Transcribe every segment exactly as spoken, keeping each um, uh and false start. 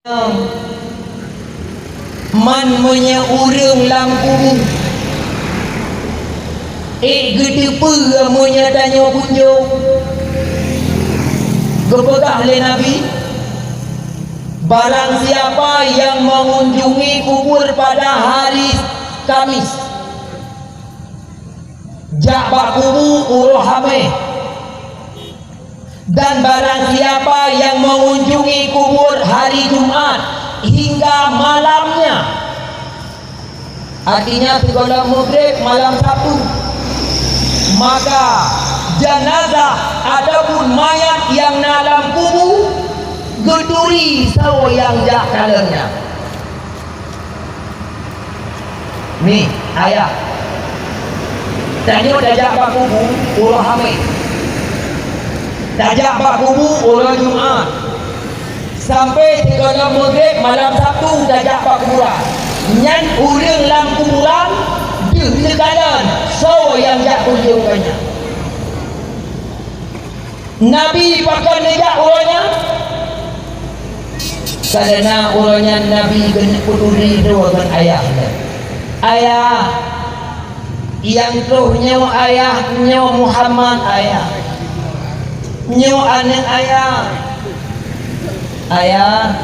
Man meunyoe ureuëng lam kubu ék geuteupeue meunyoe tanyoe kunjong, geupeugah lé Nabi, "Barang siapa yang mengunjungi kubur pada hari Kamis, jak bak kubu uroe Hameh." Dan barang siapa yang mengunjungi kubur hari Jumat hingga malamnya, artinya sigohlom Maghrib malam Sabtu, maka jenazah ataupun mayat yang na lam kubu geuturi soe nyang jak kalon nyan. Nih, ayah. Tanyoe tajak bak kubu uroe Hameh. Tajak bak kubu uroe Jumat. Sampai sigohlom Maghrib malam Sabtu tajak bak kuburan. Nyan ureuëng lam kuburan deuh neukalon soe nyang jak kunjong keu nyan. Nabi pakon neujak uroe nyan? Kareuna uroe nyan Nabi geuneuk peuduli droe ngon ayah lé. "Ayah, nyang troh nyoe ayah, nyoe Muhammad ayah. Nyoe aneuëk ayah. Ayah,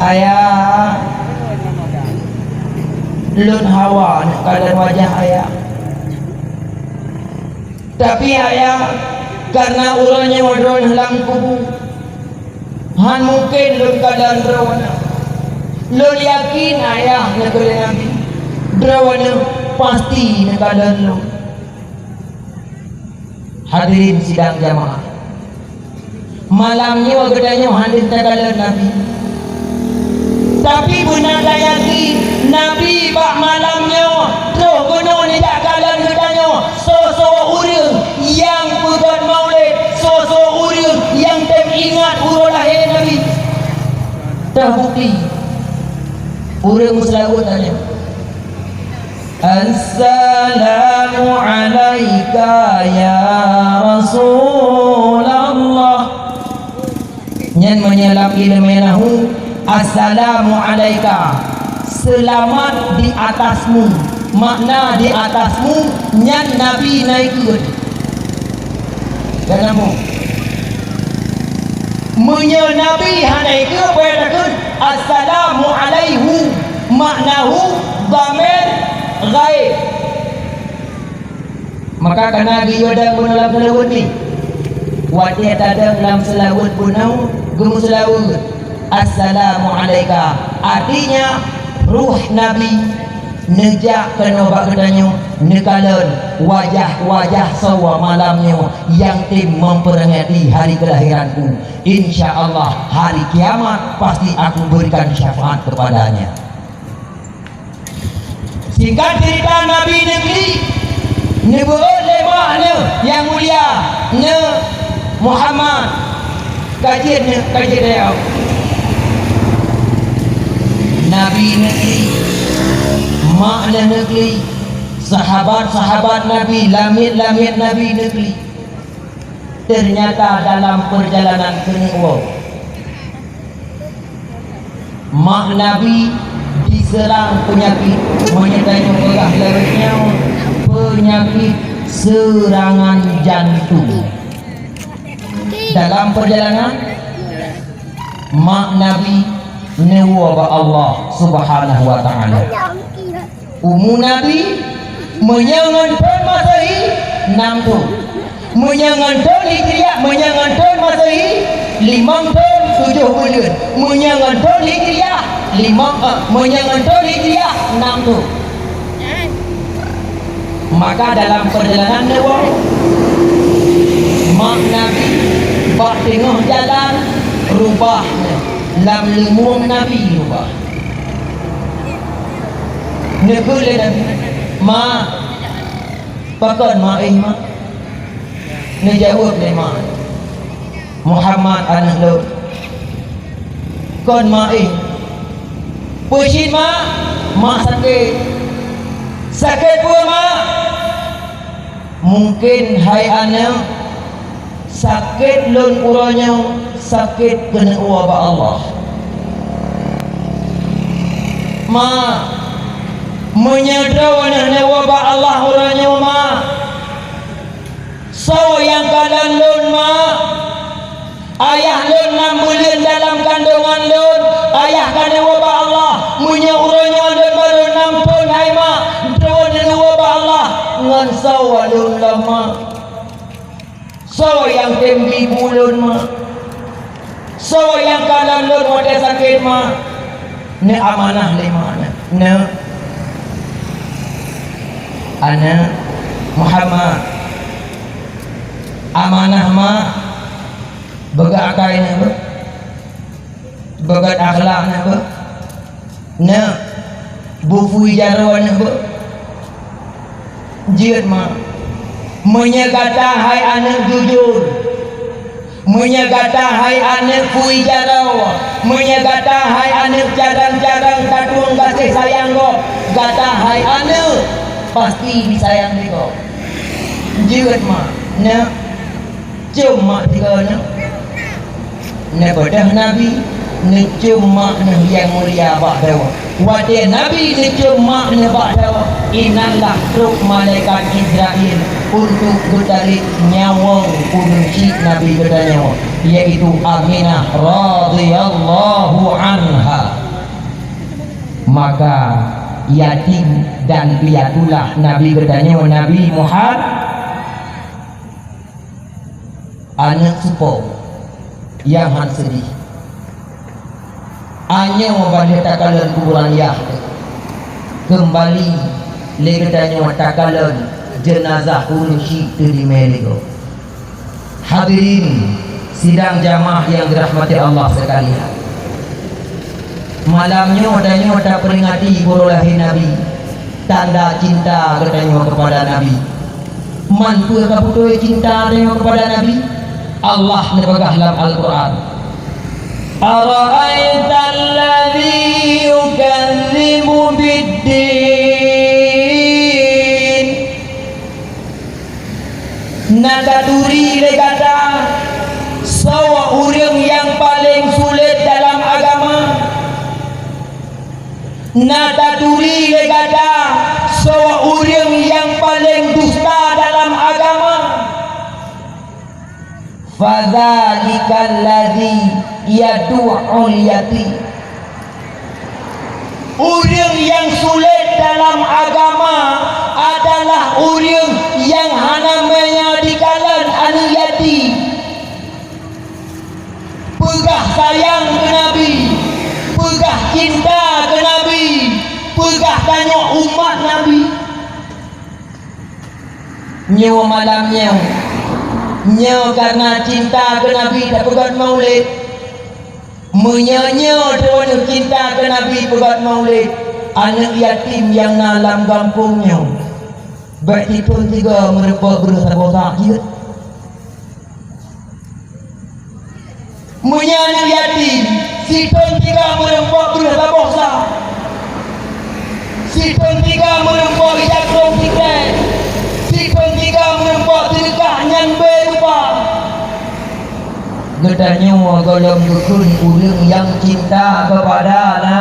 ayah, lôn hawa neukalon wajah ayah." Tapi ayah, kareuna uroe nyoe droeneuh lam kubu, hán mungken lôn kalon droeneuh. Lôn yakin ayah, neukheun lé Nabi, droeneuh pasti neukalon lôn. Hadirin sidang jamaah, malam nyoe geutanyoe hana takalon Nabi. Tapi beuna tayakin, Nabi bak malam nyoe troh keunoe neujak kalon geutanyoe soe-soe ureuëng nyang peugét maulid, soe-soe ureuëng nyang tem ingat uroe lahé Nabi. Teubukti, ureuëng meuseulaweuet tanyoe. Assalamu'alaika ya Rasulullah. Nyan meunyoe lam ileumé nahwu, "Assalamu'alaika," seulamat di atasmu. Makna di atasmu, nyan Nabi na ikheun. Ka nyambung. Meunyoe Nabi hana ikheun, peue nyang takheun? "Assalamu'alaihu," maknahu dhamir ghaib. Maka kana geuyue dong bunoe lam seulaweuet nyoe. Watée tadong lam seulaweuet bunoe, geumeuseulaweuet, "Assalamu'alaika." Artinya, ruh Nabi neujak keunoe bak geutanyoe, neukalon wajah-wajah soe malam nyoe nyang tem memperingati hari kelahiranku. Insya Allah, hari kiamat pasti aku berikan syafaat kepadanya. Singkat cerita, Nabi neuklik, neubeuet lé mak neuh nyang mulia, neuh Muhammad, ka jeuet neuh, ka jeuet neuh. Nabi neuklik, mak neuh neuklik, sahabat-sahabat Nabi, lamiet-lamiet Nabi neuklik. Ternyata dalam perjalanan keuneuk woe, mak Nabi diseurang peunyakét, meunyoe tanyoe peugah lagée nyoe, peunyakét seurangan jantung. Dalam perjalanan, mak Nabi neuwoe bak Allah Subhanahu wa Ta'ala. Umu Nabi, meunyoe ngon thon Masehi, nam thon. Meunyoe ngon thon Hijriah, meunyoe ngon thon Masehi, limong thon tujoh buleuen. Meunyoe ngon thon Hijriah, limong, eh, meunyoe ngon thon Hijriah, nam thon. Maka dalam perjalanan neuwoe, mak Nabi bak teungoh jalan rubah, lam leumueng Nabi rubah. Neukheun lé Nabi, "Ma, pakon ma éh, Ma?" Neujaweueb lé ma, "Muhammad aneuëk lôn." "Kon ma éh?" "Peue cit, Ma?" "Ma sakét." "Sakét peue, Ma?" "Mungken, hai aneuëk, sakét lôn uroe nyoe sakét keuneuk woe bak Allah. Ma, meunyoe droeneuh neuwoe bak Allah uroe nyoe, ma, soe nyang kalon lôn, ma? Ayah lôn na meuleuen dalam kandongan lôn, ayah ka neuwoe bak Allah. Meunyoe uroe nyoe lôn barô nam thon, hai ma, droeneuh neuwoe bak Allah, ngon soe lôn lom, ma? Soe nyang tem bi bu lôn, ma? Soe nyang kalon lôn watée sakét, ma? Neuamanah lé ma, na. Neuk, aneuk Muhammad, amanah ma, beugét akai neuh beuh, beugét akhlak neuh beuh. Neuk, bukui jaroe neuh beuh. Jeuet ma. Meunyoe gata hai aneuk jujur, meunyoe gata hai aneuk bukui jaroe, meunyoe gata hai aneuk carông-carông tatueng gaséh sayang gob, gata hai aneuk pasti disayang lé gob. Jeuet ma. Neuk, cium mak tiga neuh. Neubeudôh Nabi, neucium mak neuh nyang mulia bak droe. Watée Nabi neucium mak neuh bak droe, inan lah trok malaikat Jibrail untuk geutarek nyawöng ureuëng syik Nabi geutanyoe, yaitu Aminah radhiyallahu anha. Maka yatim dan piatu lah Nabi geutanyoe, Nabi Muhammad. Aneuk seupôt nyang han seudeh. Nyoe ban lheueh takalon kuburan yah, keumbali lé geutanyoe takalon jeunazah ureuëng syik teudimé lé gob. Hadirin sidang jamaah nyang dirahmati Allah sekalian. Malam nyoe tanyoe taperingati uroe lahé Nabi, tanda cinta geutanyoe keupada Nabi. Man peue ka beutôi cinta tanyoe keupada Nabi? Allah neupeugah lam Al-Qur'an, "Ara'aital ladzi yukadzibu biddin." Na taturi lé gata soe ureuëng nyang paleng sulet dalam agama? Na taturi lé gata soe ureuëng nyang paleng dusta dalam agama? Fadzalikal ladzi yadu'ul yatim. Ureuëng nyang sulet dalam agama adalah ureuëng nyang hana meunya dikalon aneuk yatim. Peugah sayang keu Nabi, peugah cinta keu Nabi, peugah tanyoe umat Nabi. Nyoe malam nyoe, nyoe kareuna cinta keu Nabi tapeugét maulid. Meunyoe nyoe droeneuh cinta keu Nabi peugét maulid, aneuk yatim nyang na lam gampông nyoe, bék sithon tiga meureumpok breuh saboh sa jeuet. Meunyoe aneuk yatim, sithon tiga meureumpok breuh saboh sa, sithon tiga meureumpok ija krông sikrek, sithon tiga meureumpok seudeukah nyan beu rupa. Geutanyoe gohlom geukheun ureuëng nyang cinta keupada na.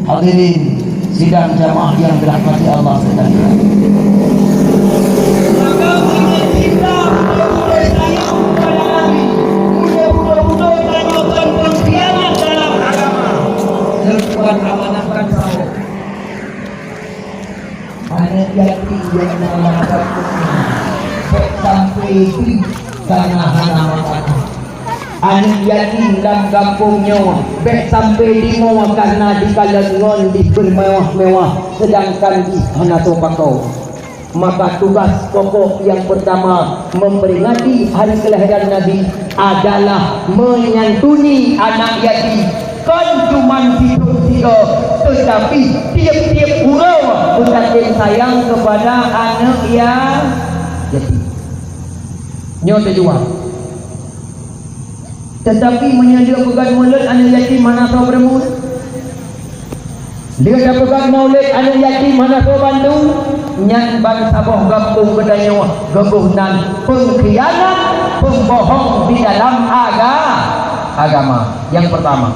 Hadirin sidang jamaah yang dirahmati Allah sekalian. Maka meunyoe cinta beutôi-beutôi sayang keupada Nabi, meunyoe beutôi-beutôi tanyoe kon peungkhianat dalam agama, leupeue amanahkan saboh. Aneuk yatim nyang na lam gampông nyoe, bék sampai jih kana hana makanan. Aneuk yatim lam gampông nyoe, bék sampai deungoe kana dikalon ngon jih beumewah-mewah, seudangkan jih hana soe pakoe. Maka tugas pokok nyang peurtama memperingati hari kelahiran Nabi adalah menyantuni anak yatim. Kon cuman sithon tiga, tetapi tiep-tiep uroe beutatem sayang keupada aneuk ya-, yatim. Nyoe tujuan. Tetapi meunyoe lheueh peugét mulod aneuk yatim hana soe peureumeun, lheueh tapeugét mulod aneuk yatim hana soe bantu, nyan ban saboh gampông geutanyoe geuboh nan peungkhianat, Pembohong di dalam aga-, agama. Yang pertama.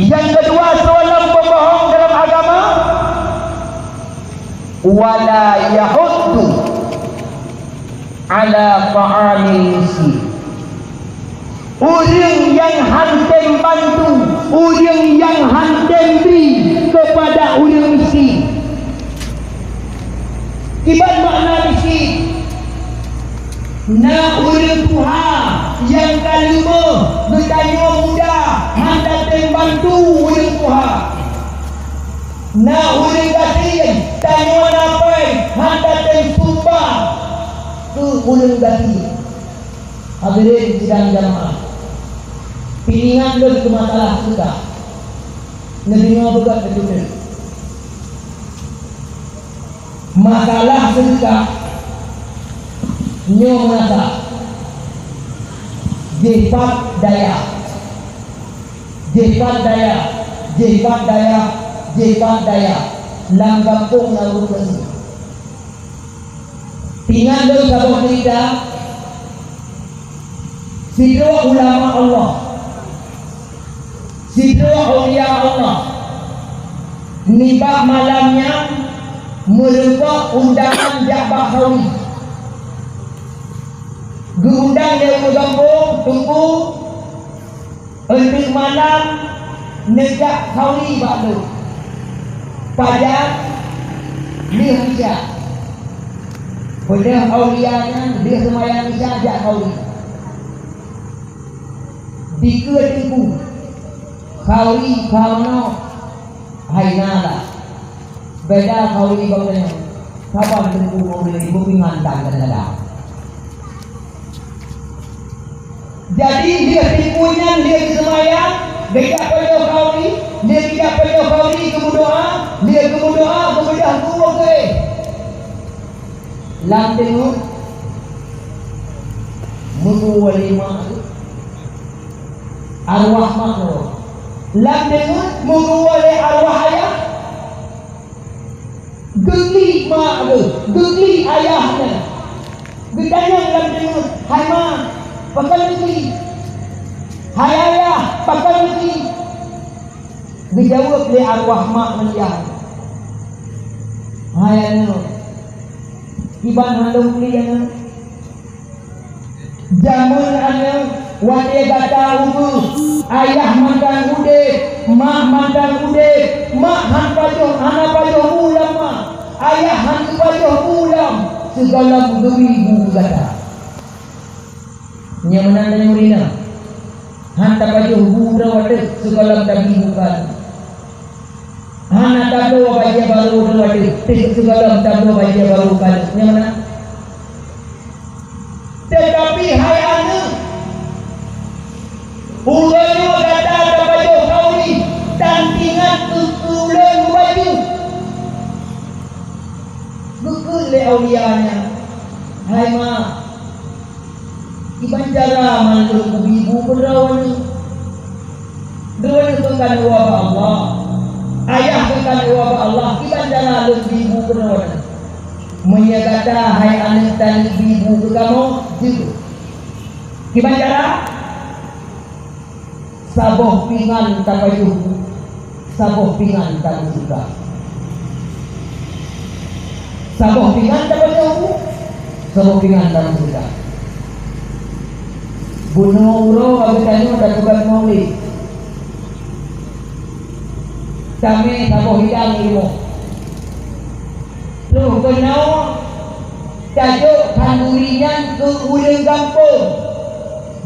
Yang kedua, seorang pembohong dalam agama, wala yahuddu ala ta'amil miskin. Ureuëng nyang hántom bantu, ureuëng nyang hántom bri keupada ureuëng miskin. Kiban makna miskin? Na ureuëng tuha nyang ka leumoh, geutanyoe muda, hántom bantu ureuëng tuha. Na ureuëng gasien, tanyoe na péng, hántom sumbang keu ureuëng gasien. Hadirin sidang jamaah, peuingat lôn keu masalah seudeukah. Neudeungoe beugét beutôi. Masalah seudeukah nyoe meunasah, jipat dayah, jipat dayah, jipat dayah, jipat dayah lam gampông nyang ureuëng gasien. Ingat lôn saboh ceurita, sidroe ulama Allah, sidroe aulia Allah, nibak malam nyan meureumpok undangan jak bak khauri. Geuundang lé ureuëng gampông, teungku, Eunteuk malam neujak khauri bak lôn. Pajan? Lheueh Isya. Peudeuh aulia nyan lheueh seumayang Isya jak khauri. Dikeue teungku, khauri keunoe hai na lah. Beda khauri bak tanyoe. Saban teungku khauri beupingan tan kadang-kadang. Jadi, lheueh teungku nyan lheueh geuseumayang, geujak pajoh khauri, lheueh geujak pajoh khauri geumeudoá, lheueh geumeudoá geubeudôh geuwoe geuéh. Lam teungeut meugeuwoe lé mak geuh, arwah mak geuh. Lam teungeut meugeuwoe lé arwah ayah. Geuklik mak geuh, geuklik ayah nyan. Geutanyong lam teungeut, "Hai mak, pakon neuklik? Hai ayah, pakon neuklik?" Geujaweueb lé arwah mak nyan, "Hai aneuk, kiban hana lôn klik aneuk." Jameun aneuk, watée gata ubeut, ayah mantong udeb, mak mantong udeb, mak han pajoh, hana pajoh bu lom mak, ayah han geupajoh bu lom, sigohlom geubri bu keu gata. Nyang meunan tanyoe rinah, han tapajoh bu droe watée sigohlom tabri bu keu aneuk. Hana tabloe bajée barô droe watée, teuk sigohlom tabloe bajée barô keu aneuk. Nyang meunan. Teutapi hai aneuk, uroe nyoe gata tapajoh khauri, tan ingat keu ulôn meubacut. Geukheun lé aulia nyan, "Hai mak, kiban cara man lôn kubri bu keu droeneuh? Droeneuh keuh ka neuwoe bak Allah. Ayah keuh ka neuwoe bak Allah, kiban cara lôn bri bu keu droeneuh?" Meunyoe gata hai aneuk taneuk bri bu keu kamoe, jeuet. Kiban cara? Saboh pingan tapajoh bu, saboh pingan tameuseudekah. Saboh pingan tapajoh bu, saboh pingan tameuseudekah. Bunoe uroe geutanyoe tatubat maulid. Tamé saboh hidang di rumoh. Troh keunoe tajok khanduri nyan keu ureuëng gampông,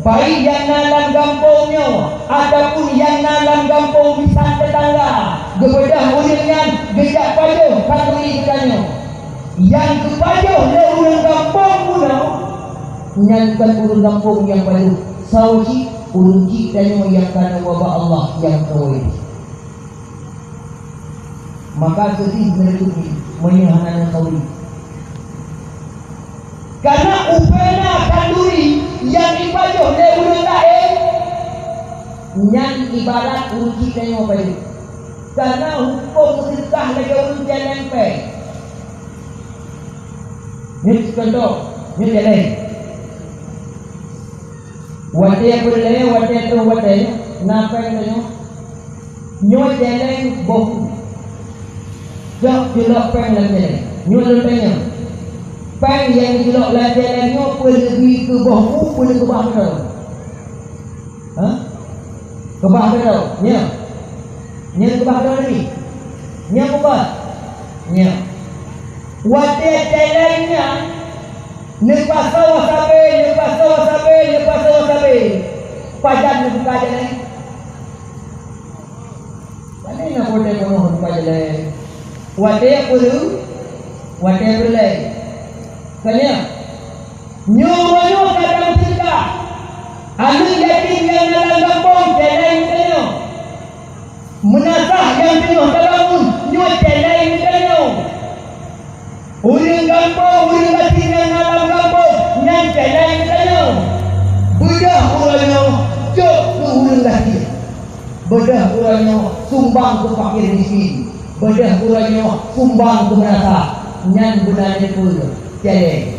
baik nyang na lam gampông nyoe ataupun nyang na lam gampông bisan teutangga. Geubeudôh ureuëng nyan geujak pajoh khanduri geutanyoe. Nyang geupajoh lé ureuëng gampông bunoe, nyan kon ureuëng gampông nyang pajoh, saboh cit ureuëng cit tanyoe nyang ka neuwoe bak Allah nyang kawai. Maka seudeh meureudup nyan meunyoe hana neukawin. Kana upena khanduri nyang jipajoh lé ureuëng laén, nyan ibarat ureuëng cit tanyoe pajoh. Kana hukôm seudeukah lagée ureuëng jaleng péng. Nyoe contoh, nyoe jaleng. Watée peureulée, watée troh watée, na péng tanyoe. Nyoe céléng boh. Jok culok péng lam céléng. Nyoe lôn tanyong. Péng nyang culok lam céléng nyoe peue leubeh keu boh u, peue keubah keudroe? Hah? Keubah keudroe? Nyoe. Nyoe keubah keudroe lagi. Nyoe keubah. Nyoe. Watée céléng nyan, neupasoe sabe, neupasoe sabe, neupasoe sabe. Pajan neubuka céléng? Pane na watée peunoh neubuka céléng? Watée peue? Watée peureulée. Ka nyan. Nyoe uroe nyoe ka tameuseudekah. Aneuk yatim nyang na lam gampông, céléng geutanyoe. Meunasah nyang teungoh tabangun, nyoe céléng geutanyoe. Ureuëng gampông, ureuëng gasien nyang na lam gampông, nyan céléng geutanyoe. Beudôh uroe nyoe jok keu ureuëng gasien. Beudôh uroe nyoe sumbang keu fakir miskin. Beudôh uroe nyoe sumbang keu meunasah. Nyan beuna neupeue céléng.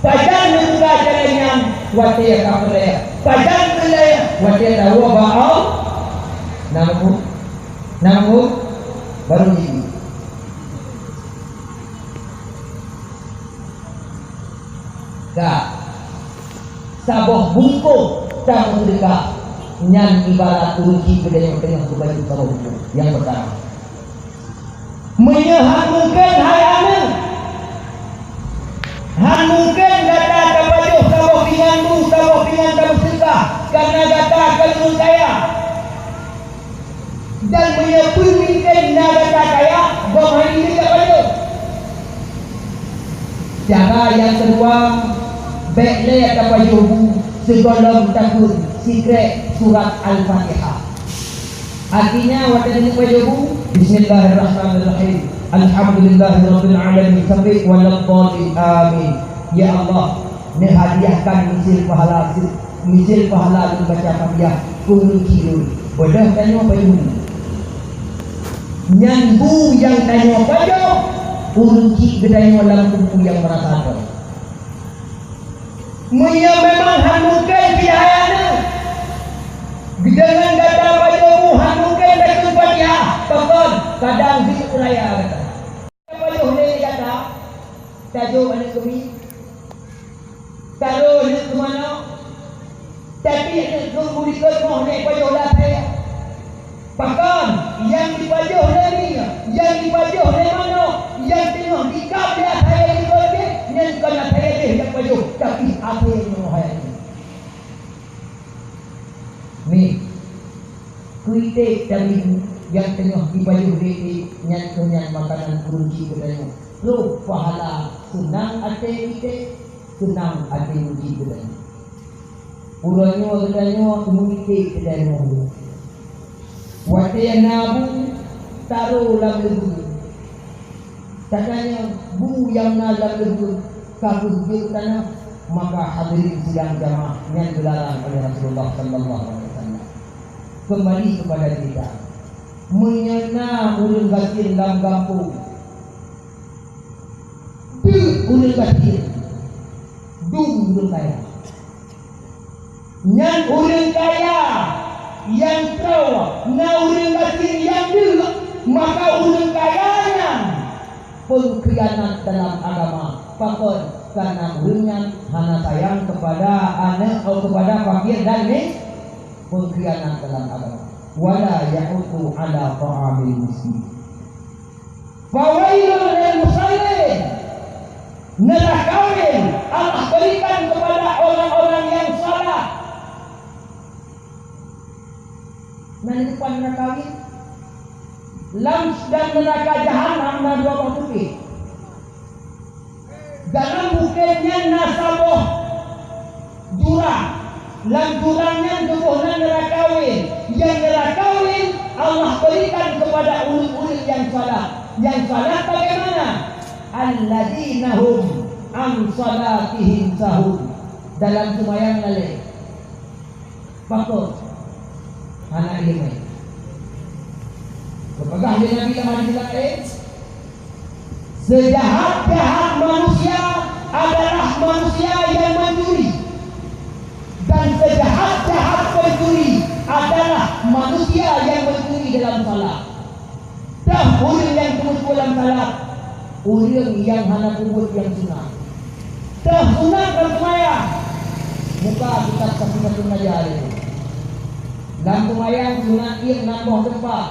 Pajan neubuka céléng nyan? Watée ka peureulée. Pajan peureulée? Watée tawoe bak Allah. Na muphom? Na muphom? Baru jijeuet. Ka. Saboh bungkôh tameuseudekah nyan ibarat ureuëng chik geutanyoe teungoh geupajoh saboh bungkôh. Nyang peurtama. Meunyoe hana mungken hai aneuk, hana mungken gata tapajoh saboh pingan bu, saboh pingan tameuseudekah, kareuna gata ka ureuëng kaya. Dan meunyoe peumimpén na gata kaya, gob hana jeuet jak pajoh. Cara nyang keudua, bék lé tapajoh bu sigohlom takheun sikrek surat Al-Fatihah. Artinya, watée tapajoh bu, Bismillahirrahmanirrahim. Alhamdulillahirabbil alamin. Sampai waladdallin. Amin. Ya Allah, neuhadiahkan misil pahala, misil pahala lôn baca Fatihah keu ureuëng chik lôn. Beudôh tanyoe pajoh bu. Nyan bu nyang tanyoe pajoh, ureuëng chik geutanyoe lam kubu nyang meurasa droe. Meunyoe memang hana mungken pih hai aneuk, geudeungon gata pajoh bu hana mungken takheun Fatihah, pakon kadang jeuet raya gata. Pajoh lé gata, tajok aneuk keumiet, taroh aneuk keumanok, tapi aneuk keumiet beulikot moh lé pajoh lam asèe. Pakon nyang jipajoh lé mi, nyang jipajoh lé manok, nyang teungoh jikab lé asèe likot jih, nyan kon asèe jih nyang pajoh, tapi asèe nyoe hai. Mi, keu iték tamibu nyang teungoh jipajoh lé iték, nyan keuh nyan makanan ureuëng chik geutanyoe. Troh pahala seunang até iték, seunang até ureuëng chik geutanyoe. Uroe nyoe geutanyoe teumeuiték geutanyoe. Watée na bu, taroh lam leubeuet. Katanya bu nyang na lam leubeuet ka keuh jeuet tanoh, maka hadirin sidang jamaah nyang geularang oleh Rasulullah sallallahu alaihi wasallam. Kembali kepada cerita. Meunyoe na ureuëng gasien lam gampông, deuek ureuëng gasien, dum ureuëng kaya. Nyan ureuëng kaya nyang troh, na ureuëng gasien nyang deuek, maka ureuëng kaya nyan peungkhianat dalam agama. Pakon? Karena ureuëng nyan hana sayang kepada aneuk atau kepada fakir dan mis-, peungkhianat dalam agama. Wala yahuddu ala ta'amil miskin. Fawailul lil musallin. Neraka Allah berikan kepada orang-orang yang salat. Nah, di depan neraka. Lam dan neraka jahanam na dua boh bukét. Dalam bukét nyan na saboh jurang. Lam jurang nyan geuboh nan neuraka win. Nyang neuraka win Allah berikan kepada ureuëng-ureuëng nyang salat. Nyang salat bagaimana? Alladzina hum an salatihim sahun. Dalam seumayang lalée. Pakon? Hana iéleumé. Geupeugah lé Nabi lam hadis laén, seujahat-jahat manusia adalah manusia yang mencuri. Dan Seujahat-jahat pencuri adalah manusia nyang mencuri dalam salat. Toh ureuëng nyang teumeucue lam salat, ureuëng nyang hana peubuet nyang sunat. Toh sunat lam seumayang, muka kitab sapeue-sapeue meulaja lé. Lam seumayang sunat iék nam boh teumpat,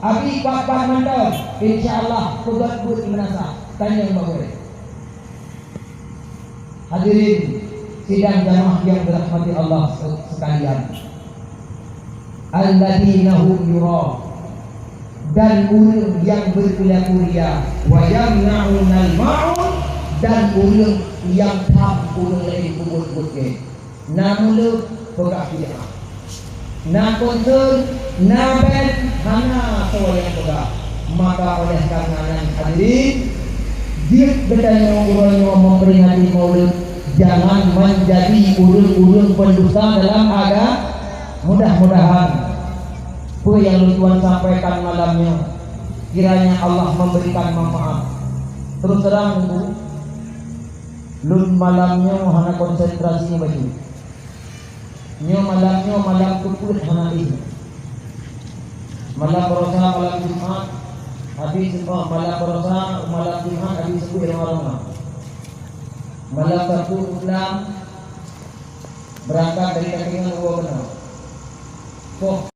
abi pat-pat mantong, insya Allah peugöt buet meunasah. Tanyong bak gurée. Hadirin sidang jamaah yang dirahmati Allah se-, sekalian. Alladzina hum yura, dan ureuëng nyang berperilaku ria, wa yamna'unal ma'un, dan ureuëng nyang tham ureuëng laén peubuet-buet gét. Na mulod peugah bid'ah. Na concern, na band, hana soe nyang peugah. Maka oleh karena nyan hadirin, jeuet geutanyoe uroe nyoe memperingati Maulud, jangan menjadi ureuëng-ureuëng pendusta dalam agama. Mudah-mudahan peue nyang lôn tuan sampaikan malam nyoe kiranya Allah memberikan manfaat. Terus terang, Bu, lôn malam nyoe hana konsentrasi bacut. Nyoe malam nyoe malam keupeuet hana éh. Malam baroesa malam Jumat, habéh, oh, malam baroesa malam Jumat habéh seupôt roma-roma. Malam Sabtu pulang, beurangkat dari Takengon woe keunoe. Poh